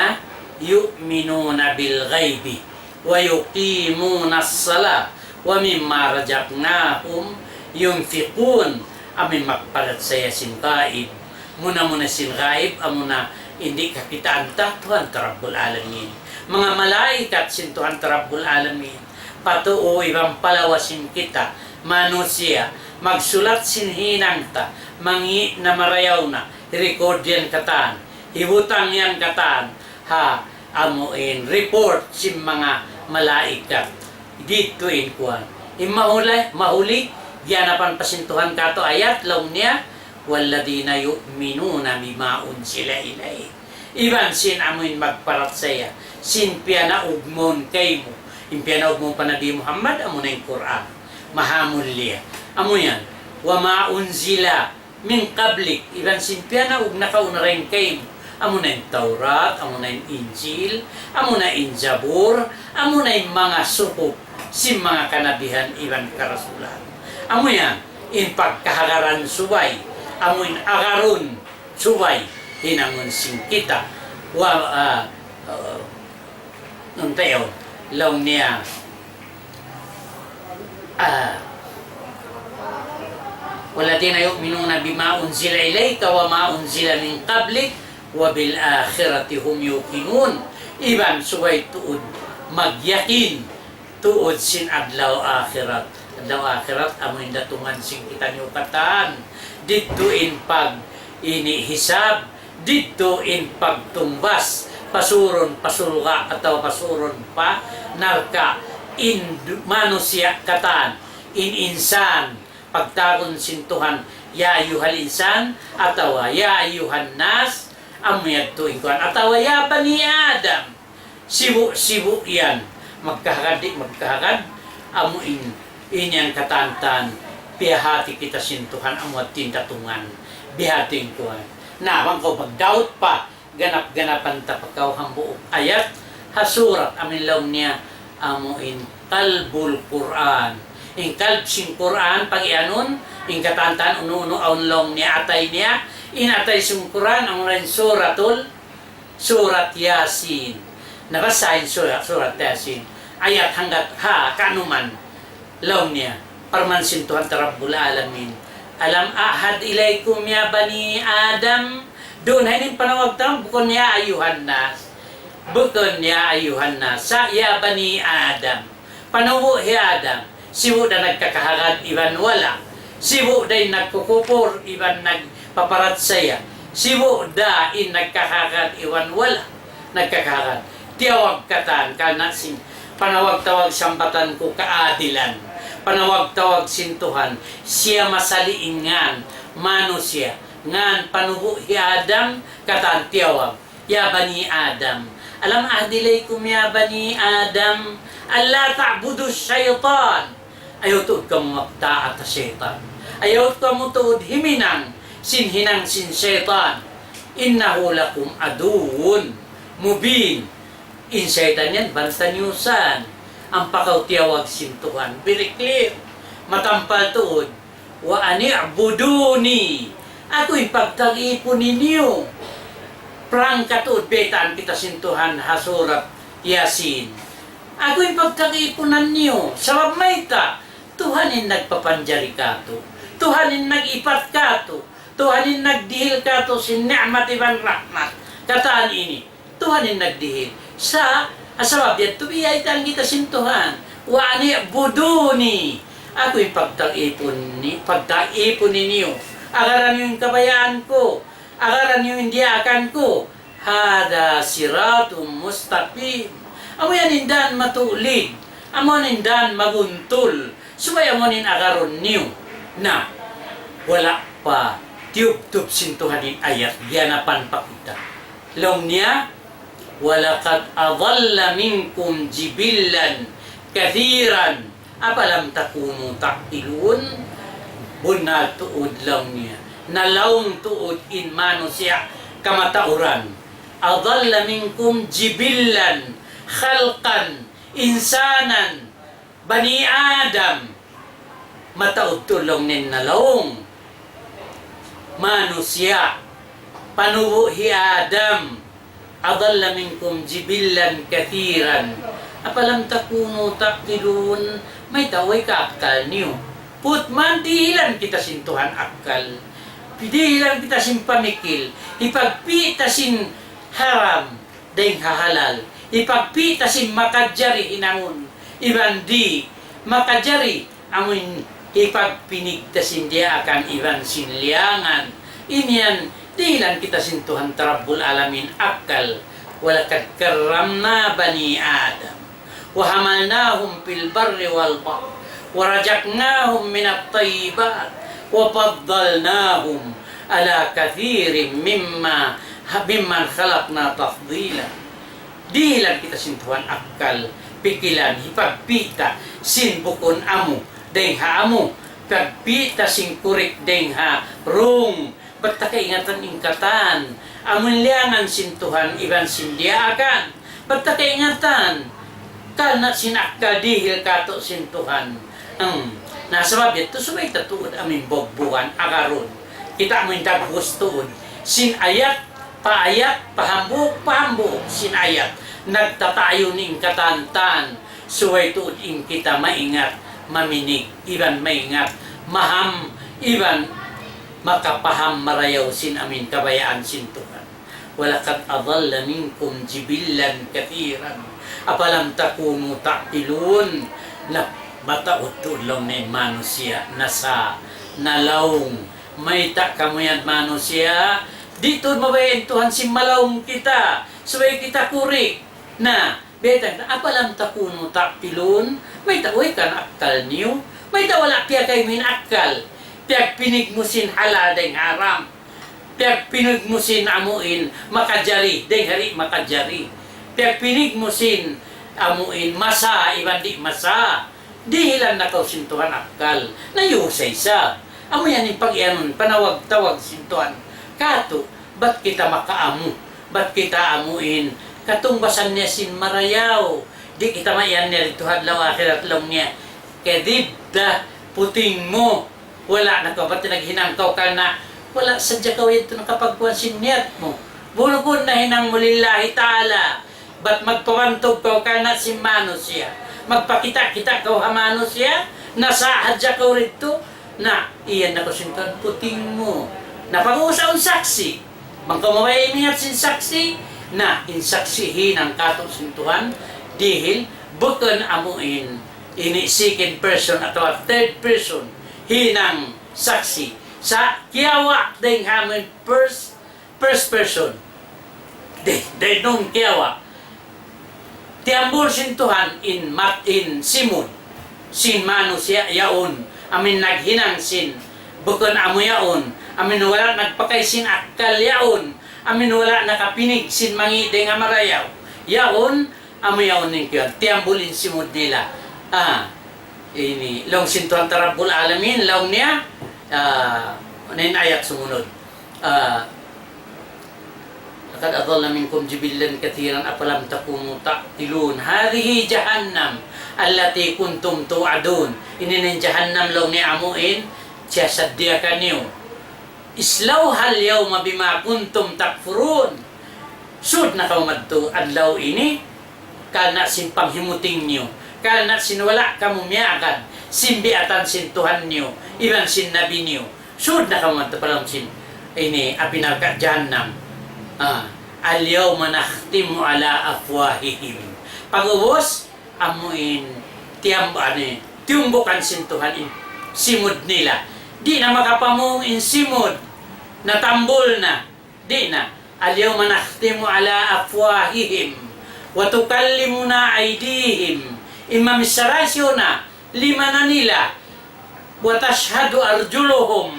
يؤمنون بالغيب ويقيمون الصلاة ومما رزقناهم ينفقون. Amuin magparachaya sin gaib, Muna-muna sin ghaib, amuna in di' kakitaan ta, Tuhan ta Rabbul Alamin. Manga malaikat sin Tuhan ta Rabbul Alamin. Patuu iban palawa sin kita, manusiya', magsulat sin hinang ta, mangi' na marayaw na, record yan katan, hibutang yan katan, ha, amu in report sin manga malaikat. Didtu in kuwan. In mahuli, mahuli, giyanapan pa sin Tuhan katu' ayat, laung niya, والذين يؤمنون بما أنزل إليك. Iban sin amu in magparachaya sin piyanaug mawn kaymu. In piyanaug mawn pa Nabi Muhammad, amuna in Qur'an. Mahamulliya. Amu yan. وما أنزل من قبلك. Iban sin piyanaug nakauna dayn kaymu. Amuna in Tawrat, amuna in Injil, amuna in Zabur, amuna in manga suhuf sin manga kanabihan iban karasulan. Amu yan, in pagkahagaran subay, amu in agarun subay, hinangun sin kita. Wa, ah, ah, nung tayo, laung niya, ah, والذين يؤمنون بما أنزل إليك وما أنزل من قبلك وبالآخرة هم يوقنون. Iban subay tuud magyakin tuud sin adlaw akhirat. Adlaw akhirat, amu in datungan sin kitaniyu katan. Didtu in pag ini hisab, didtu in pagtungbas, pasurun pa surga' atawa pasurun pa narka', in du-, manusiya' katan, in insan, pagtawagun sin Tuhan, يا أيها الإنسان, atawa يا أيها الناس, amu yadtu in kuwan, atawa يا بني آدم. Sibu'-sibu' yan. Magkahagad di' magkahagad, amu in, in yan katantan, piyahati kita sin Tuhan, amu at tindatungan, bihati in kuwan. Na, bang kaw magdaut pa, ganap-ganapan ta pa kaw hambuuk ayat, ha surat, amu in laung niya, amu in qalbul Qur'an. In qalb sin Qur'an, pag-iyanun, in katantan, unu-unu, awn laung niya, atay niya, in atay sin Qur'an, amu in suratul Surat Yasin. Nabasa in surat, surat Yasin. Ayat hanggat ha, kanuman. Laung niya, parman sin Tuhan ta Rabbul Alamin. ألم أعهد إليكم يا بني آدم. Duun ha ini in panawag ta, bukun يا أيها الناس. Bukun يا أيها الناس. Sa' يا بني آدم. Panubu' hi Adam, sibu' da nagkakahagad iban wala'. Sibu' da in nagkukupur iban nagpaparachaya. Sibu' da in nagkakahagad iban wala' nagkakahagad. Tiyawag katan, karna' sin panawag-tawag sambatan ku kaadilan. Panawag-tawag sin Tuhan, siya masali' in ngan manusiya', ngan panubu' hi Adam, katan tiyawag. يا بني آدم، ألم أعهد إليكم يا بني آدم ألا تعبدوا الشيطان. Ayaw tuud kamu magtaat ha saytan. Ayaw kamu tuud huminang sin hinang sin saytan. إنه لكم عدو مبين. In saytan yan, banta niyu san. Ampa kaw tiyawag sin Tuhan. Very clear. Matampal tuud. وأن اعبدوني. Aku in pagtag-ipun niyu. Prangka tuud baytaan kita sin Tuhan ha surat Yasin. Aku in pagtag-ipunan niyu. Sabab mayta', Tuhan in nagpapanjari katu'. Tuhan in nag-ipat katu'. Tuhan in nagdihil katu' sin ni'mat iban rahmat. Katan ini. Tuhan in nagdihil. Sa', sabab yadtu biyaytaan kita sin Tuhan. وأن اعبدوني. Aku in pagtag-ipun ni-, pagtag-ipun niyu. Agaran niyu in kabayaan ku. Agaran niyu in diyaakan ku. هذا صراط مستقيم. Amu yan in dan matulig. Amu yan in dan mabuntul. Subay amu in agarun niyu. Na, wala' pa tiyubtub sin Tuhan in ayat, giyanapan pa kita. Laung niya, ولقد أضل منكم جبلا كثيرا أفلم تكونوا تعقلون. Bunnal tuud laung niya. Nalaung tuud in manusiya' kamatauran. أضل منكم جبلا خلقا إنسانا بني آدم. Mataud tuud laung niya in nalaung. Manusiya'. Panubu' hi Adam. أضل منكم جبلا كثيرا أفلم تكونوا تعقلون. Mayta' way kaakkal niyu. Putman dihilan kita sin Tuhan akkal. Dihilan kita sin pamikil, hipagpi' ta sin haram dayn ha halal, hipagpi' ta sin makajari hinangun iban di' makajari, amuin hipagpinig ta sin diyaakan iban sin liyangan. Ini yan, dihilan kita sin Tuhan ta Rabbul Alamin akkal. وَلَقَدْ كَرَّمْنَا بَنِي آدَمَ وَحَمَلْنَاهُمْ فِي الْبَرِّ وَالْبَحْرِ وَرَزَقْنَاهُمْ مِنَ الطَّيِّبَاتِ وَفَضَّلْنَاهُمْ عَلَى كَثِيرٍ مِمَّا مِمَّنْ خَلَقْنَا تَفْضِيلًا. Dihilan kita sin Tuhan akkal, pikilan, hipagpi' ta sin bukun amu dayn ha amu, pagpi' ta sin correct dayn ha wrong. Bat ta kaingatan in katan, amun liyangan sin Tuhan iban sin diyaakan. Bat ta kaingatan, karna' sin akkal dihil katu' sin Tuhan. Hmm. Na sabab yadtu subay ta tuud amun bugbugan, agarun. Kita' mu in dagbus tuud sin ayat pa ayat, pa hambuuk pa hambuuk sin ayat. Nagtataayun in katan-katan, subay tuud in kita maingat maminig, iban maingat maham, iban makapaham marayaw sin amun kabayaan sin Tuhan. وَلَقَدْ أَضَلَّ مِنْكُمْ جِبِلًّا كَثِيرًا أَفَلَمْ تَكُونُوا تَعْقِلُونَ. Na, mataud tuud laung niya in manusiya', nasa', nalaung. Mayta' kamu yan manusiya'? Di' tuud mabaya' in Tuhan sin malaung kita, subay kita correct. Na, bayta', أَفَلَمْ تَكُونُوا تَعْقِلُونَ. Mayta' way kaw akkal niyu? Mayta' wala' piyakaymu in akkal? Piyagpinig mu sin halal dayn haram. Piyagpinig mu sin amuin makajari dayn ha di' makajari. Piyagpinig mu sin amuin masa iban di' masa. Dihilan na kaw sin Tuhan akkal. Na, iyusay sa. Amu yan in pag-iyanun, panawag-tawag sin Tuhan katu', bat kita makaamu, bat kita amuin katungbasan niya sin marayaw. Di' kita maiyan niya didtu ha adlaw akhirat, laung niya. Kadhib ta, puting mu. Wala' na kaw, bat naghinang kaw karna' wala' sadja kaw yadtu nakapagkuwan sin niyat mu. Bukun nahinang mu lillahi ta'ala. Bat magpabantug kaw karna' sin manusiya'. Magpakita'-kita' kaw ha manusiya', nasa' hadja kaw didtu. Na, iyan na kaw sin Tuhan, puting mu. Na, pag-usaun saksi'. Bang kaw mabaya' umingat sin saksi', na, in saksi' hinang katu' sin Tuhan, dihil, bukun amuin, ini second person atawa third person, hinang saksi'. Sa' kiyawa' dayn ha amuin first, first person. Di', di' nung kiyawa'. Tiyambul sin Tuhan in mat-, in simud sin manusiya' yaun, amun naghinang sin bukun amu yaun, amun wala' nagpakay sin akkal yaun, amun wala' nakapinig sin mangi' dayn ha marayaw yaun, amu yaun in kiyawa', tiyambul in simud nila. Ah, ini, laung sin Tuhan ta Rabbul Alamin, laung niya, ah, na in ayat sumunud. Ah, لَقَدْ أَضَلَّ مِنْكُمْ جِبِلًّا كَثِيرًا أَفَلَمْ تَكُونُوا تَعْقِلُونَ. هَذِهِ جَهَنَّمُ الَّتِي كُنْتُمْ تُوعَدُونَ. Ini na in jahannam laung niya amuin, siyasaddiya kaniyu. اصْلَوْهَا الْيَوْمَ بِمَا كُنْتُمْ تَكْفُرُونَ. Sud na kamu madtu adlaw ini, karna' sin panghimuting niyu, karna' sin wala' kamu miyagad sin biyatan sin Tuhan niyu, iban sin Nabi niyu. Sud na kamu madtu pa lawm sin ini api narka' jahannam. Ah, الْيَوْمَ نَخْتِمُ عَلَى أَفْوَاهِهِمْ. Pag'ubus, amuin tiyam-, ani, tiyumbukan sin Tuhan in simud nila. Di' na makapamung in simud. Natambul na. Di' na. الْيَوْمَ نَخْتِمُ عَلَى أَفْوَاهِهِمْ وَتُكَلِّمُنَا أَيْدِيهِمْ. In mamichara siyu na, lima na nila. وَتَشْهَدُ أَرْجُلُهُمْ.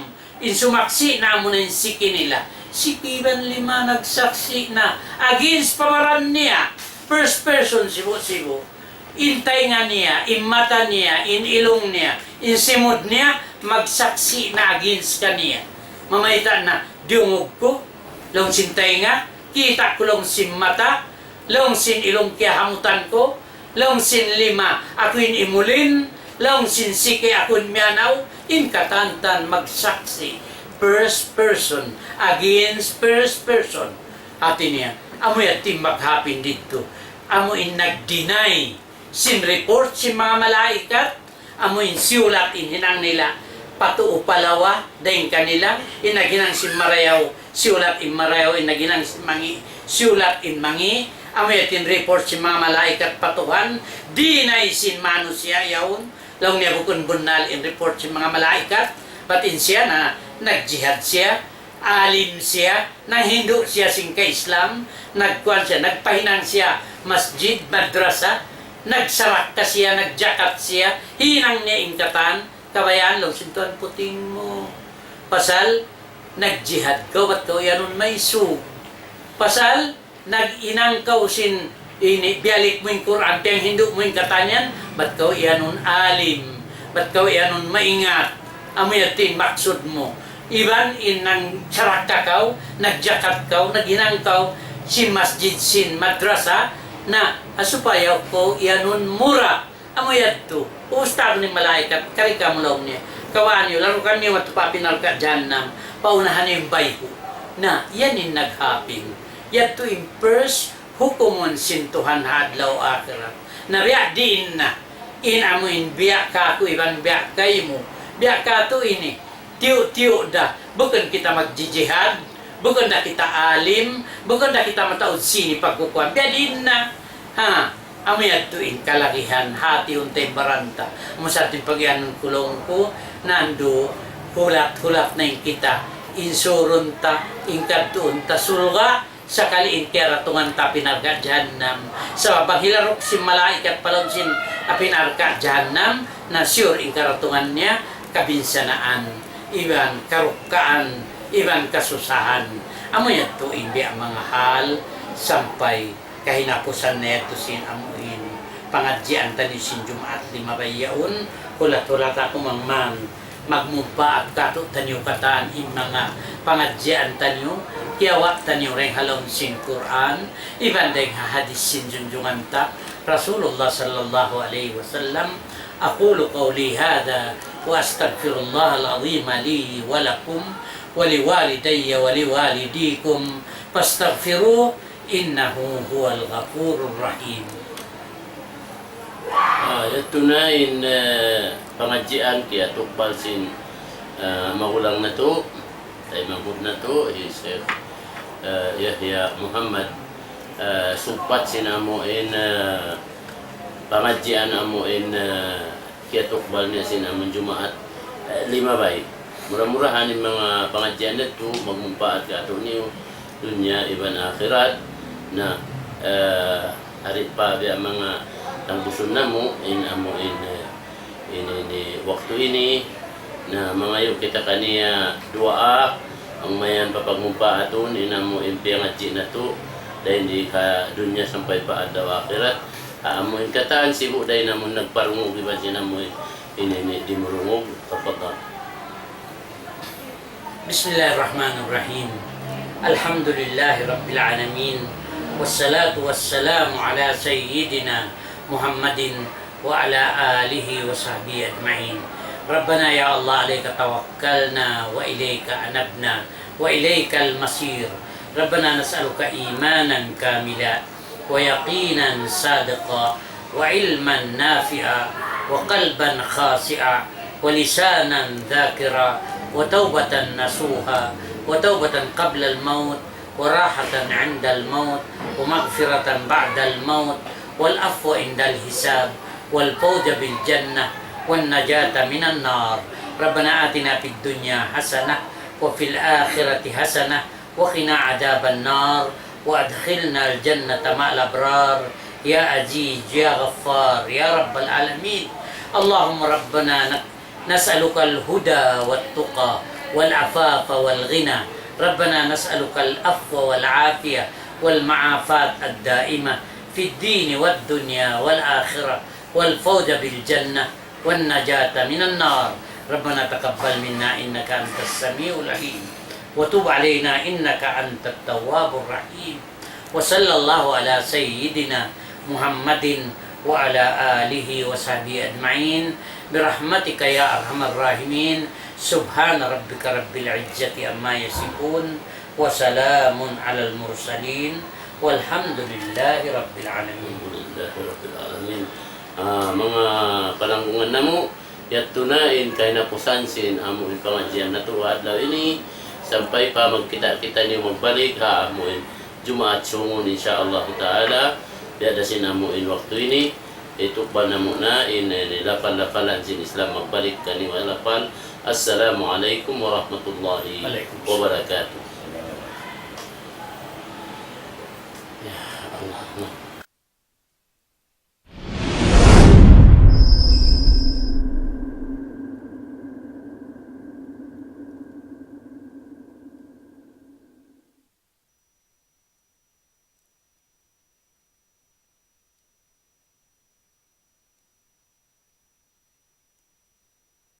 In sumaksi' na amuna in siki nila. Siki iban lima nagsaksi' na. Against pa baran niya. First person, sibu'-sibu'. In taynga niya, in mata niya, in ilung niya, in simud niya, magsaksi' na against kaniya. Mamayta' na, diyungug ku, laung sin taynga, kita' ku laung sin mata, laung sin ilung kiyahamutan ku, laung sin lima, aku in imulin, laung sin siki aku in miyanaw, in katantan magsaksi', first person against first person. Hati niya, amu yadtu in maghapin didtu, amu in nag-deny sin report sin manga malaikat, amu in siyulat in hinang nila, Patuu palawa, dayn kanila, in naghinang sin marayaw, siyulat in marayaw, in naghinang sin mangi', siyulat in mangi', amu yadtu in report sin manga malaikat pa Tuhan, deny sin manusiya' yaun, laung niya bukun bunnal in report sin manga malaikat, bat in siya na, nagjihad siya, alim siya, nanghindu' siya sin ka-Islam, nagkuan siya, nagpahinang siya masjid, madrasa, nagsarakka siya, nagjakat siya, hinang niya in katan, kabayaan laung sin Tuhan puting mu. Pasal, nagjihad kaw, bat kaw iyanun maisug. Pasal, naghinang kaw sin ini, biyalik mu in Qur'an, piyanghindu' mu in katan yan, bat kaw iyanun alim, bat kaw iyanun maingat, amu yadtu in maksud mu. Iban in nangsarakka kaw, nagjakat kaw, naghinang kaw, sin masjid, sin madrasa, na, ha supaya kaw iyanun mura. Amu yadtu, ustad ni malaikat, kari kamu laung niya. Kawaa niyu, larukan niyu madtu pa api narka' jahannam, paunahan niyu in bayhu'. Na, yan in naghapin. Yadtu in first hukumun sin Tuhan ha adlaw akhirat. Na biya' diin na, in amu in biya' kāku' iban biya' kaymu. Biya' katu' ini, tiyu'-tiyu' da, bukun kita magjijihad, bukun da kita alim, bukun da kita mataud sin pagkukuan. Biya' diin na, ha, amu yadtu in kalagihan, hātihun ta in baran ta. Amu sa in pagiyanun ku laung ku, nandu', hulat-hulat na in kita, insurun ta, in kadtuun ta surga', sakali in kiyaratungan ta api narka' jahannam. Sabab bang hilaruk sin malaikat pa lawm sin api narka' jahannam, na sure in karatungan niya kabinsanaan, iban karukkaan, iban kasusahan. Amu yadtu in biya' manga hal sampay kahinapusan na yadtu sin amu in pangadjian taniyu sin Jumaat limabay yaun, hulat-hulat aku mangman. Magmumpaat katu' taniyu katan in manga pangadjian taniyu, kiyawa' taniyu dayn ha lawm sin Qur'an, iban dayn ha hadith sin junjungan ta, Rasulullah sallallahu alayhi wasallam. أقول قولي هذا وأستغفر الله العظيم لي ولكم ولوالدي ولوالديكم فاستغفروه إنه هو الغفور الرحيم. Ah, yadtu na in, eh, pangadjian kiyatukbal sin, eh, magulang natu', taymanghud natu', hi Sheikh, eh, Yahya Muhammad, eh, sugpat sin amu in, eh, pangadjian amu in, eh, kiyatukbal niya sin amun Jumaat, eh, limabay. Mura-murahan in manga pangadjian natu' magmumpaat katu' niyu dunya iban akhirat. Na, eh, hari pa biya' manga tangbusun namu', in amu in, eh, ini, ini, waktu ini, na mangayu' kita kaniya duwaa, bang mayan papagmumpaatun in amu in piyangadji' natu', dayn di ha dunya sampay pa adlaw akhirat. Ha amu in katan sibu' dayn amu in nagparungug iban sin amu in ini, ini dimurungug. Tafaddal. بسم الله الرحمن الرحيم. الحمد لله رب العالمين. والصلاة والسلام على سيدنا محمد وعلى آله وصحبه أجمعين. ربنا يا الله عليك توكلنا وإليك أنبنا وإليك المصير. ربنا نسألك إيمانا كاملا ويقينا صادقا وعلما نافعا وقلبا خاشعا ولسانا ذاكرا وتوبة نصوحا وتوبة قبل الموت وراحة عند الموت ومغفرة بعد الموت والعفو عند الحساب والفوز بالجنة والنجاة من النار. ربنا آتنا في الدنيا حسنة وفي الآخرة حسنة وقنا عذاب النار وأدخلنا الجنة مع الأبرار يا عزيز يا غفار يا رب العالمين. اللهم ربنا نك-، نسألك الهدى والتقى والعفاف والغنى. ربنا نسألك العفو والعافية والمعافاة الدائمة في الدين والدنيا والآخرة والفوز بالجنة والنجاة من النار. ربنا تقبل منا إنك أنت السميع العليم وتب علينا إنك أنت التواب الرحيم. وصلى الله على سيدنا محمد وعلى آله وصحبه أجمعين برحمتك يا أرحم الراحمين. سبحان ربك رب العزة عما يصفون وسلام على المرسلين والحمد لله رب العالمين. Alhamdulillahi Rabbil Alamin. Ah, manga palanggungan namu', Yadtu na in kahinapusan sin amu in pangadjian natu' ha adlaw ini, sampay pa magkita' kitaniyu magbalik ha amu in Jumaat sungun, insya Allah ta'ala. Biya' da sin amu in waktu ini, itukbal namu' na in, in lapal-lapalan sin Islam magbalik kaniyu ha lapal. Assalamu alaykum warahmatullahi wabarakatuh. Ya Allah.